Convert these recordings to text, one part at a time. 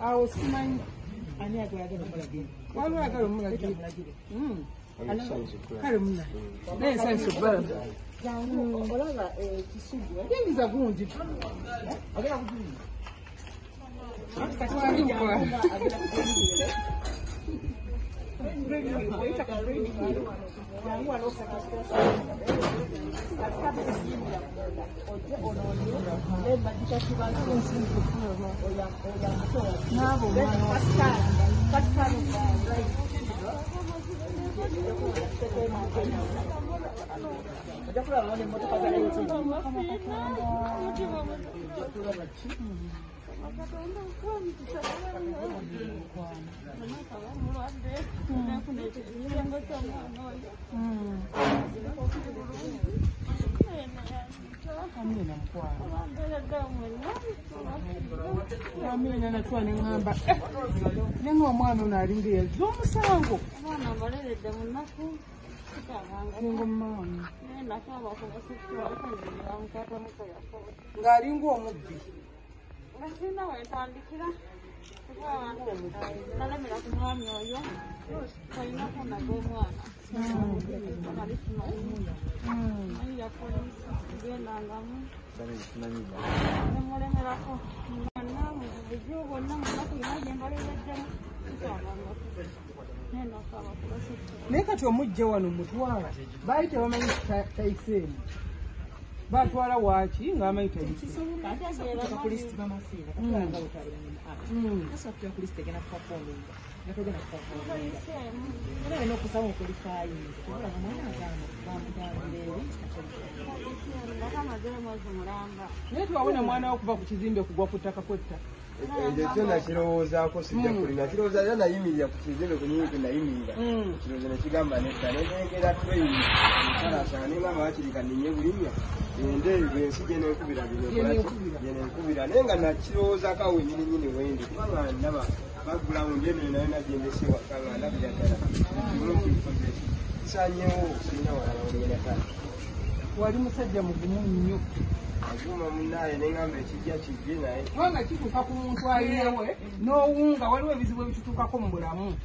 Awo simanyi ani agala omulagire. Waliwo agala omulagire. Kale muna. Naye nsanyuse okubalaba. Olaba ekisugwe. Yingiza gundi. Agenda kugiyingiza. Amina natwa nengamba nenga omwana ono alinga yazza omusango. Omwana mbaleredde mu nnaku singa mmaama ng'alinga omubbi nga sirina wentandikira nalemera ku mwami oyo olina kunaga omwana nali simanyi manyi ya poliisi gendangamu nemulemerako mwana mu buzibu bwonna mu nnaku yonna gye mbalereddemu sikyabangako. Naye kati omujja wano mutwala baali tebamanyi tayiseemu batwala waaki ng'amanyi tayiseemu. Naye twawona mwana wo kuva ku kizimbe kugwa ku ttaka kwetta. Ekyo kyo nakirowoozaako sijja kulina kirowooza era nayimirira ku kizimbe ku nyingi nayimirira kirowoozo ne kigamba nedda nenengera train nkalasanga nengamba wakiri kaninye bulinnya ende ensi gye nenkubira gyenenkubira naye nga nakirowoozaako awo wennyini nnyini wendi kubanga ndaba baggulawo ndi eno nayo nagyendese waka nga ndabira ddala kimu kinkoze kisanyewo sirina walala wengenaka. Wali musajja mugumu nnyo. Aguma munnaye nengamba ekijja kijje naye kubanga kituuka ku muntu alinawe n'owunga waliwo ebizibu ebitutuukako mu bulamu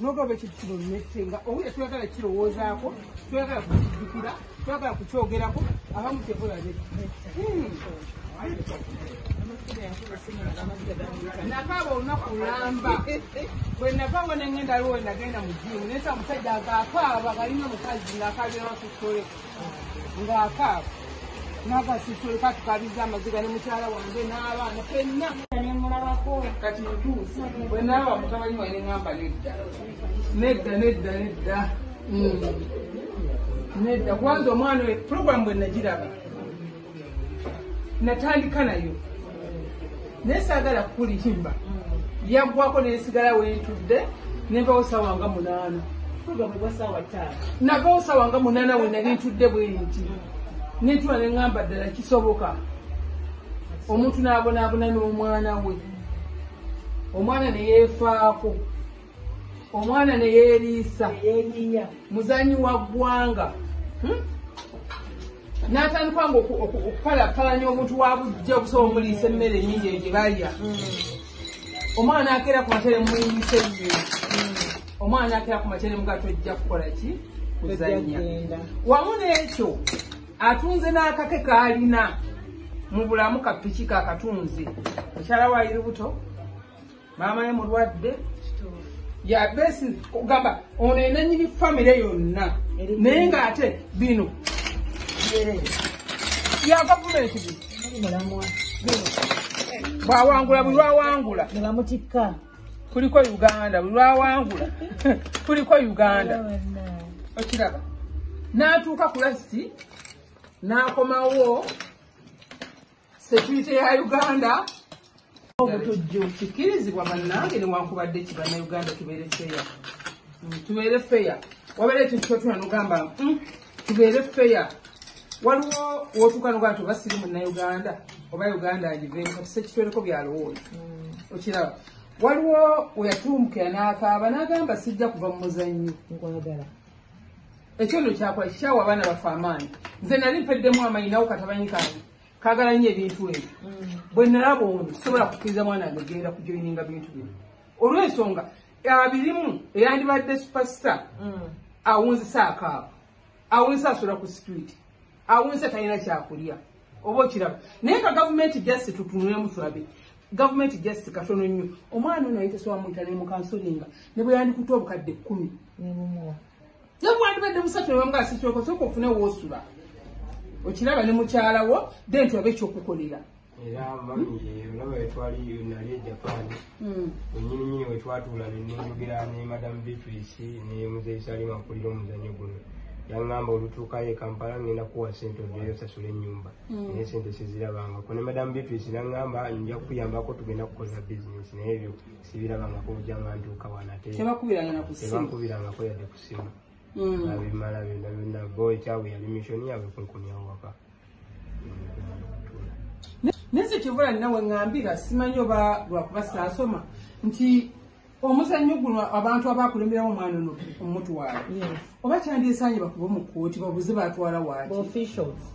n'ogaba ekintu kino nette nga owulira toyagala kirowoozaako toyagala kukijjukira toyagala kukyogerako abamu tebulabe. Nakaaba olunaku lulamba bwe navaawo nengenda aliwo we nagenda mu jiimu nesa omusajja ng'akaaba ng'alina omukazi ng'akaabira wasosole ng'akaaba nagasisole katukabiza amaziga ne mukyala wange n'abaana ffenna nemulabako kati ntuuse bwe naaba mutabani wange neŋŋamba nedda nedda nedda nedda nedda kwanza omwana we puroguramu bwe nagiraba natandika nayo naye saagala kukulimba yaggwako nensigala wentudde nenvawo ssaawa nga 8 navawo ssaawa nga 8 we nali ntudde bwe nti nentula neŋŋamba ddala kisoboka omuntu n'abonaabona n'omwana we omwana ne yeefaako omwana ne yeeriisa muzanyi wa ggwanga n'atandika nga okupalapalanya omuntu wa bujja okusobola omuliisa emmere ennyingi eyo gye balya omwana n'akeera ku makya ne muliisa emmere omwana n'akeera ku makya ne mugaa tojja kukola ki kuzannya wamu n'ekyo atunze n'akake k'alina mu bulamu kapiki kakatunze mukyala we ali lubuto maama ye mulwadde yabesi kugamba ono enanyini famire yonna naye ng'ate bino ya gavumenti bino bwawangula buli lwawangula nebamutikka kuliko Uganda buli lwawangula kuliko Uganda okiraba n'atuuka ku lasiti n'akomawo security ya Uganda obutujju kikirizibwa bannange newankubadde ki bannayuganda tubeere fair tubeere fair wabeera ekintu kyotuna nogamba tubeere fair waliwo wotuuka nogamba nti oba siri munnayuganda oba Uganda agiveemu kati sekitwereko byalowooza okiraba waliwo weyatuumukira n'akaaba n'agamba sijja kuva mu muzannyo nkwagala ekyo nno kyakola kikyawa abaana baffe amaanyi nze nali mpeddemu amaanyi nawo katabanyi kange Kagala nnyo ebintu ebyo. Bwe nalaba ono sobola kukkiriza mwana wange genda kujoyininga bintu bino. Olw'ensonga abirimu eyandibadde superstar awunzisa akaaba, awunzisa asula ku street, awunzisa talina kyakulya oba okiraba. Naye nga gavumenti just tutunulemu tulabe. Gavumenti just katono nnyo. Omwana ono yali tasobola muyita ne mu kansolinga ne bwe yandikutte obukadde 10 ne bumuwa. Ne bwandibadde busatu ne bamugaa sikiroko sooka ofune woosula. Okiraba ne mukyala wo then tulabe ekyokukolera. Era mami olaba wetwali nali e Japan wennyini nnyini wetwatuula ne njogera ne Madam Beatrice ne Muzeeyi Salim akulira omuzannyo guno. Yaŋŋamba olutuukayo e Kampala ngenda kuwa ssente oddeyo osasule ennyumba. Naye ssente sizirabangako. Ne Madam Beatrice n'aŋŋamba nja kukuyambako tugenda kukoza bizinesi naye ebyo sibirabangako bujja nga ntuuka wano ate. Tebakubiranga ku ssimu. Tebankubirangako yadde ku ssimu. Babimala byonna byonna bo ekyabwe yali mission yaabwe kunkomyawo waka. Nze kivula nnawe ŋŋambira simanyi oba lwakuba saasoma nti omuzannyo guno abantu abakulemberamu omwana ono omutwala. Oba kyandisaanye bakube mu kkooti babuze batwala waaki.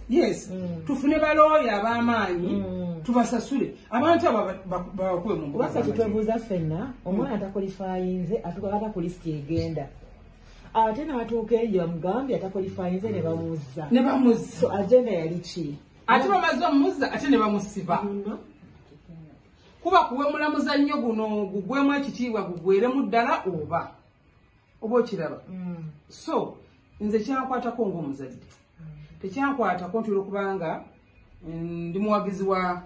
Yes, tufune balooya ab'amaanyi tubasasule abantu abo babakube mu mbuga. Kubasa kitwebuuza ffenna omwana takolifayinze atuuka ata ku lisiti egenda. Ate n'atuuka eri gye bamugambye atakolifayinze ne bamuzza. Ne bamuzza. So agenda yali ki? Ate bamaze omuzza ate ne bamusiba. Kuba kuwemula muzannyo guno gugwemu ekitiibwa gugweremu ddala oba okiraba. So nze kyankwatako ng'omuzadde. Tekyankwatako nti olwokubanga ndi muwagizi wa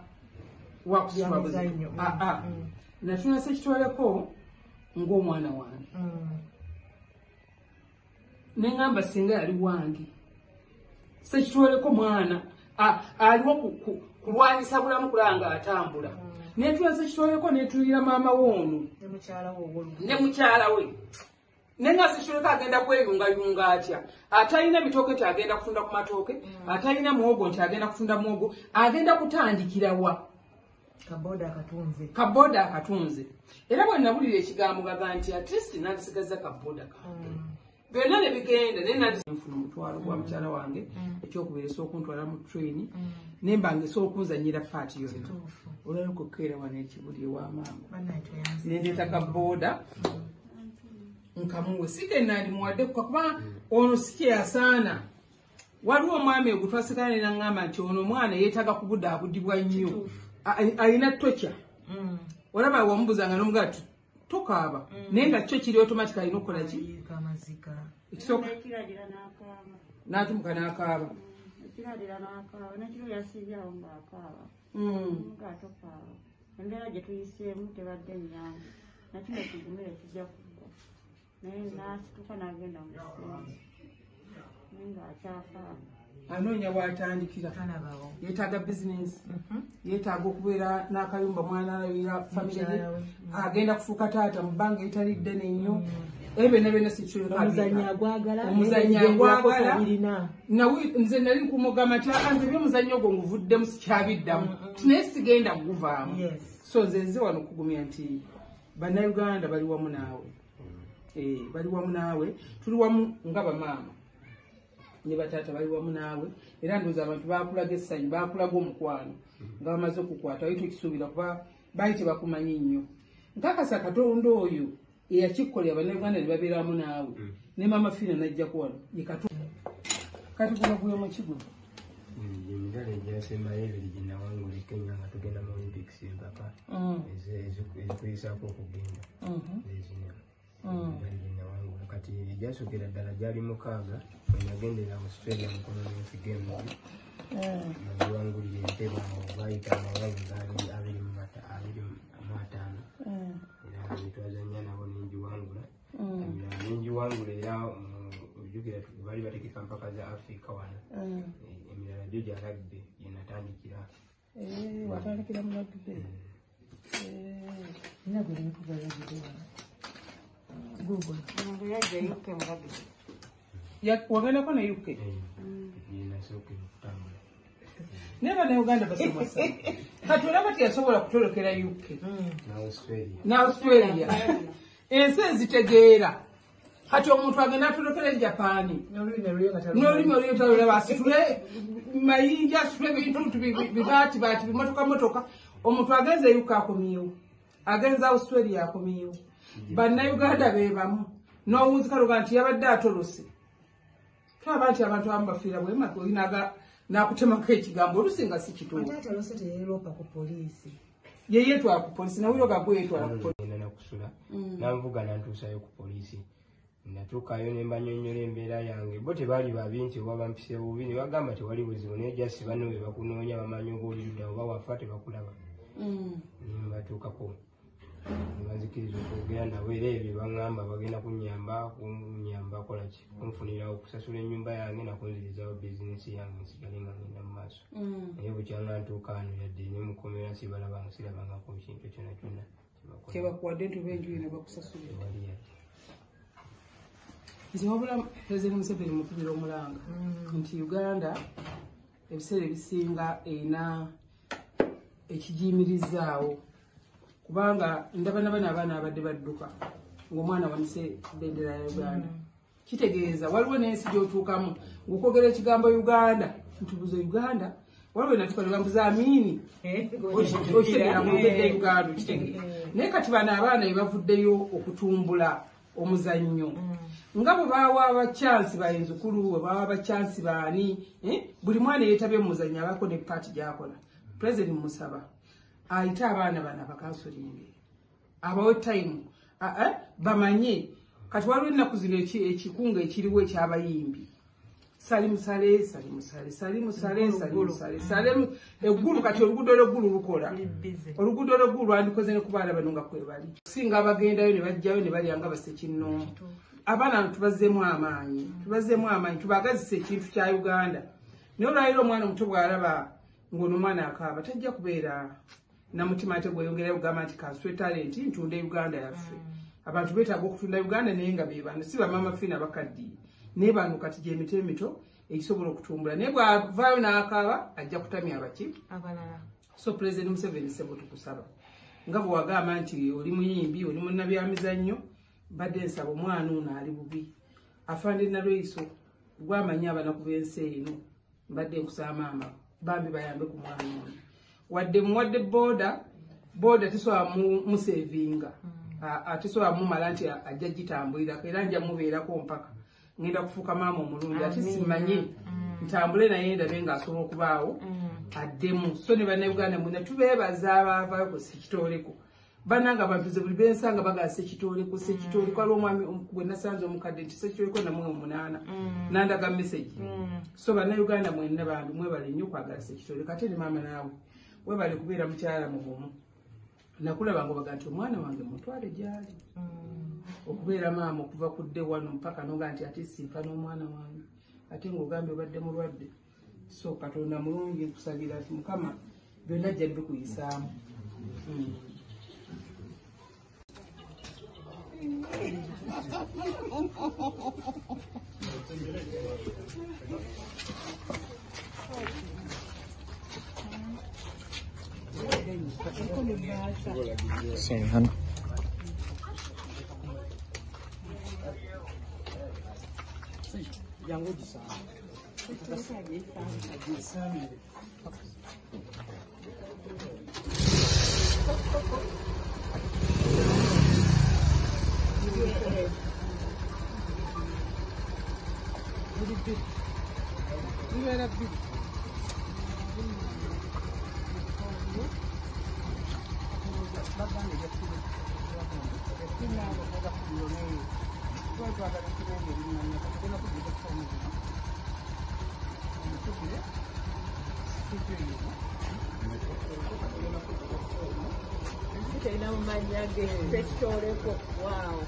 kusula buzannyo. Natuna sekitwaleko ng'omwana wange. Ne ŋŋamba singa yali wange. Sekitwaleko mwana aliwo kulwanyisa bulamu kulanga atambula. Netula sekitwaleko netulira maama w'ono ne mukyala we. Nenga sekitwaleko agenda kweyungayunga atya? Atalina bitooke nti agenda kutunda ku matooke, atalina muwogo nti agenda kutunda muwogo, agenda kutandikira wa? Kaboda akatunze. Era bwe nabulira ekigambo gaga nti at least nandisigaza kaboda kange. Byonna ne bigenda naye nandifuna omutwalo gwa mukyala wange ekyokubiri esooka okuntwala mu train ne mba nga esooka okunzannyira paati yonna. Olwaliro kukeera wano ekibuli ewa maama. Ne ndeeta kaboda nkamuwe. Si ke nandimuwadde kuba ono si kye yasaana. Waliwo omwami ogwo twasikana ne naŋŋamba nti ono omwana yeetaaga kubudaabudibwa nnyo. Alina tokya. Olaba wamubuzanga n'omugaa tokaaba naye nga kyo kiri automatic alina okukola ki? Ekisooka n'atumuka n'akaaba. Embeera gye tuyiseemu tebadde nnyangu nakino kigumire kijja kuggwa naye n'asituka n'agenda mu kisenge naye ng'akyakaaba. Anoonya bw'atandikira. Yeetaaga bizinesi, yeetaaga okubeera n'akayumba mwana alabirira famire ye, agenda kufuuka taata mu bbanga eritali ddene nnyo. Ebyo byonna byonna sikireka. Omuzannyo agwagala. Nze nali nkumugamba nti nze ebyomuzannyo ogwo nguvuddemu sikyabiddamu naye sigenda kuguvaamu. So nze nze wano okugumya nti bannayuganda bali wamu naawe. Bali wamu naawe, tuli wamu nga bamaama ne bataata bali wamu naawe. Era ndowooza abantu baakulaga essanyu, baakulaga omukwano nga bamaze okukwata wali tokisuubira kuba baali tebakumanyi nnyo. Nkakasa Katonda oyo eyakikolera bannayuganda ne babeera wamu naawe ne Maama Fiina n'ajjako wano ye Katonda. Kati guno gwe muki guno? Emidaala egyasembayo ebiri gye nawangula e Kenya nga tugenda mu Olympics empaka ezikuyisaako okugenda ezino. Kati egyasookera ddala gyali 6 bwe nagendera Australia mu Commonwealth Games nagiwangulira entebe awo baayita amawanga gaali 25 era netwazannya nabo nengiwangula. Nengiwangula era ojjukira baali bategeka mpaka za Africa wano emirala gyo gya rugby gye natandikira. Watandikira mu rugby? Wagendako ne UK? Naye bannayuganda basomasa. Kati olaba teyasobola kutolokera UK n'Australia. Ensi ezitegeera. Kati omuntu agenda atolokera e Japaani n'olulimi oluyo talulaba, asitule mayinja, asitule bintu bibaati baati bimotoka motoka. Omuntu agenze e UK akomyewo, agenze Australia akomyewo. Bannayuganda be bamu n'owunzika luga nti yabadde atolose. Tulaba nti abantu abamu bafiira bwema olinaga n'akutemako ekigambo olusinga si kituufu. Ate atolose teyeeroopa ku poliisi. Ye yeetwala ku poliisi, nawulira ga gwe yeetwala ku poliisi. Ngenda nakusula nanvuga nantuusayo ku poliisi. Natuukayo ne mbanyonnyola embeera yange. Bo tebaali babi nti oba bampise bubi, ne bagamba tewali buzibu, naye jasi banno be bakunoonya bamanyi oba oli ludda oba wafa tebakulaba. Ne mbatuukako ne banzikiriza okwogera nabo, era ebyo baŋŋamba bagenda kunnyamba kola ki, kunfunirawo okusasula ennyumba yange nakunzirizaawo bizinesi yange nsigale nga ngenda mu maaso. Naye bukyanga ntuuka wano yadde ne mukomera sibalabanga, sirabangako kintu kyonna kyonna kyebakuwadde nti oba enju eno bakusasulira. Tewali yadde. Nze wabula Pulezidenti Museveni mukubira omulanga nti Uganda ebiseera ebisinga erina ekigiyimirizaawo, kubanga ndaba na bano abaana abadde badduka ng'omwana wanise bendera ya Uganda. Kitegeeza waliwo n'ensi gy'otuukamu ng'okwogera ekigambo Uganda, ntubuza Uganda, waliwo natuuka ne bambuza Amini, okitegeera ng'ogedde Uganda, okitegeera. Naye kati bano abaana be bavuddeyo okutumbula omuzannyo nga bwe baawa abachansi bayinzukulu, bwe baawa abachansi baani, buli mwana yeetabye mu muzannyo abaako ne paati gy'akola. Pulezidenti musaba ayite abaana bano abakansolinge abawe time bamanye. Kati waliwo ennaku zino ekikunga ekiriwo ekyabayimbi, salimusale salimusale salimusale salimusale salimu eggulu. Kati oluguudo lw'eggulu lukola, oluguudo lw'eggulu lwandikoze ne ku baana bano nga kwe bali singa abagendayo ne bajjayo ne balya nga basekinnoomu. Abaana tubazzeemu amaanyi, tubazzeemu amaanyi, tubaagazise ekintu kya Uganda. Naye olwaliro omwana omuto bw'alaba ng'ono omwana akaaba tajja kubeera na mutima ate gweyongerayo kugamba nti kanswe talenti ntunde Uganda yaffe. Abantu beetaaga okutunda Uganda naye nga be bano, si bamaama Fiina bakaddiye, naye bano kati gy'emito emito egisobola okutumbula. Naye bw'avaayo n'akaaba ajja kutamya abaki abalala. So Pulezidenti Museveni ssebo tukusaba nga bwe wagamba nti oli muyimbi, oli munnabyamizannyo, mbadde nsaba omwana ono ali bubi afande Nalweyiso gwamanyi abanaku b'ensi eno, mbadde nkusaba maama bambi bayambe ku mwana ono. Wadde muwadde boda, boda tesobola musevinga, tesobola mumala nti ajja gitambulirako, era nja mubeerako mpaka ngenda kufuuka maama omulungi ate simanye ntambule naye ndabe ng'asobola okubaawo addemu. So ne Bannayuganda mwena tubeebaza abaavaayo ku Ssekitooleko. Bannange abantu ze buli bensanga bagala Ssekitooleko, Ssekitooleko. Waliwo omwami gwe nasanze omukadde nti Ssekitooleko namuwe omunaana nandaga message. So Bannayuganda mwenna bambi mwebale nnyo okwagala Ssekitooleko. Ate ne maama naawe webale kubeera mukyala muvumu. Nakulaba ng'obaga nti omwana wange mutwale gy'ali. Okubeera maama okuva ku dde wano mpaka noga nti ate sinfa n'omwana wange, ate ng'ogambye obadde mulwadde. So Katonda mulungi, nkusabira nti Mukama byonna ajja bikuyisaamu. Sorry, honey.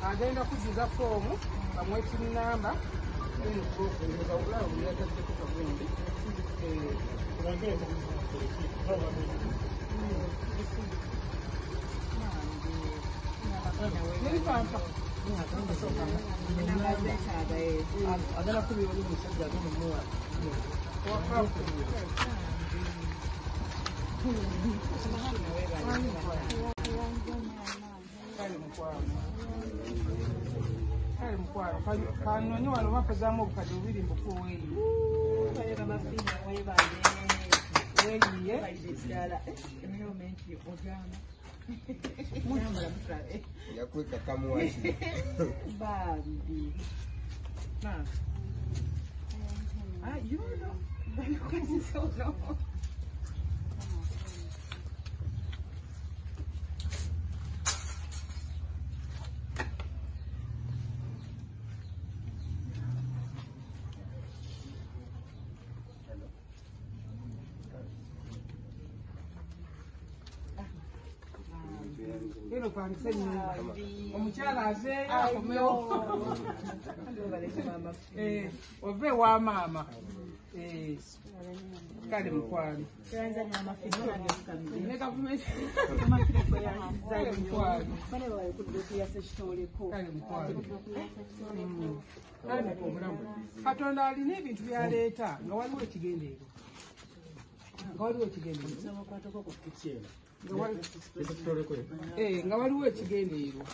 Agenda kujuza foomu bamuwe TIN namba agenda kubira oli omusajja agenda omuwa. Kale mukwano. Kale mukwano, kanonye wano bapozaamu obukadde bubiri mbukuwa weeyiye. Weeyiye. Yakweka kamuwaki. Bambi. Ma. Ah, yuno. Babikozesa ono. Eno pangisa ennyumba. Omukyala azeeyo akomewo. Ove ewa maama. Kale mukwano. Ne gavumenti. Kale mukwano. Kale mukwano. Kale obulamu. Katonda alina ebintu by'aleeta nga waliwo ekigendererwa. Nga waliwo ekigendererwa. Nga waliwo ekigendererwa.